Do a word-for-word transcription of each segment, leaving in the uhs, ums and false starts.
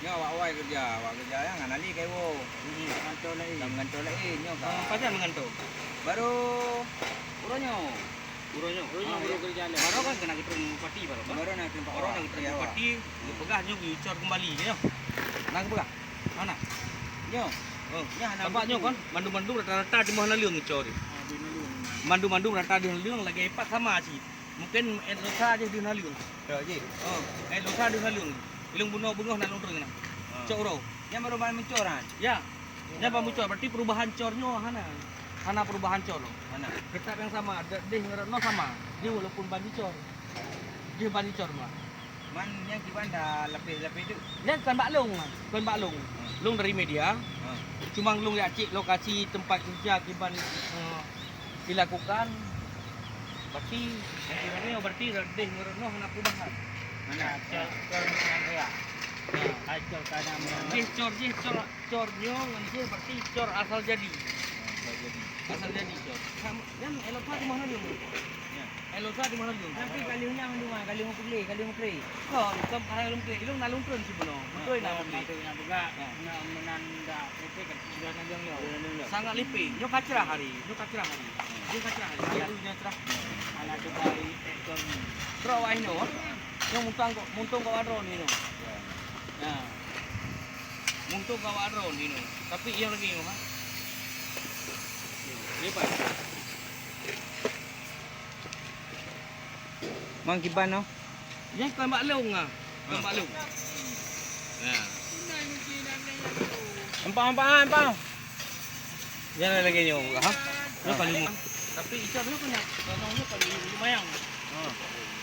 Awak awai keureuja, awak keureuja nyan hana lé kaiwoe. Hmm, meugantoe laén. Ka meugantoe laén nyoe ka. Ah, pajan meugantoe? Baru uroe nyoe. Uroe nyoe? Uroe nyoe, ah, baru ya. Keureuja laén. Baru kan keuneuk geutreun bupati baru kan? Baru na geutreun bupati. Baru na geutreun bupati, ya. Geupeugah nyoe geucor keumbali nyoe. Na geupeugah? Hana. Nyoe. Oh. Nyan hana. Sabab nyoe kan mandum-mandum rata-rata teuma naleueng geucor. Ah, di naleueng. Mandum-mandum rata deuh naleueng lagèe ipat sama cit. Mungkin ét losa jih deuh naleueng. Ya, jih. Oh, ét losa deuh naleueng. Ilong bunoe beungoh na lôn treun keunan. Ah. Cok uroe. Nyan baru ban meucor kan? Ya. Nyan ban meucor, berarti perubahan cor nyoe hana. Hana perubahan cor. Hana. Tetap nyang sama, de-, deh ngon rot noh sama. Jih walaupun ban dicor. Jih ban dicor mah. Man nyan kiban da lapéh-lapéh tu. Nyan kon bak lôn, kon bak lôn. Hmm. Lôn dari media. Hmm. Cuma lôn jak cek lokasi tempat kerja kiban, eh, dilakukan. Berarti, berarti deh ngon rot noh hana perubahan. Hana, cor, cor nyan ya. Hai cor kana. Jih cor, jih cor, cor nyoe ngon jih berarti cor asal jadi. Asal jadi. Asal jadi cor. Sam-, nyan ét losa di mana dia? Ya. Ét losa di mana dia? Tapi kali nyan mandum, kali mukle, kali mukle. Kon, kon parai lôn klik. Ilong na lôn treun sibunoe. Beutôi na lôn klik. Beutôi na peugah. Ha. Na meunan dak kritik kan. Udah naleueng lom. Udah naleueng lom. Sangat lipéh. Nyoe ka cerah hari. Nyoe ka cerah hari. Nyoe ka cerah hari. Ya, nyoe cerah. Anak cobai ekor ni. Trok wah inoe. Nyoe muntong kok, muntong kok wadro ni nyoe. Ya. Ya. Muntong kok wadro ni nyoe. Tapi yang lagi nyoe ha. Lepas. Mang kiban noh. Nyan kon bak lôn ah. Kon bak lôn. Ya. Empang, empang, empang. Jangan lagi nyoe, ha? Nyoe kali mu. Tapi ikan nyoe kan, kalau nyoe kali lumayan. Ha.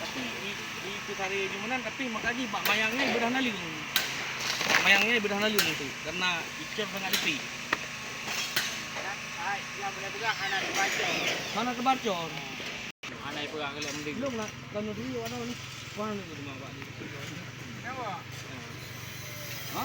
Tapi i, i, itu sehari nyoe meunan, tapi makajih bak mayang nyan beudah naleueng. Bak mayang nyan beudah naleueng tu, karena ikan sangat lipéh. Hai, yang boleh pegang hana terbacor. Hana terbacor. Hana ipeugah keu lé meudeungoe. Lôn nak, lôn dulu, anu ni. Wah, ni rumah awak ni. Kenapa? Ha?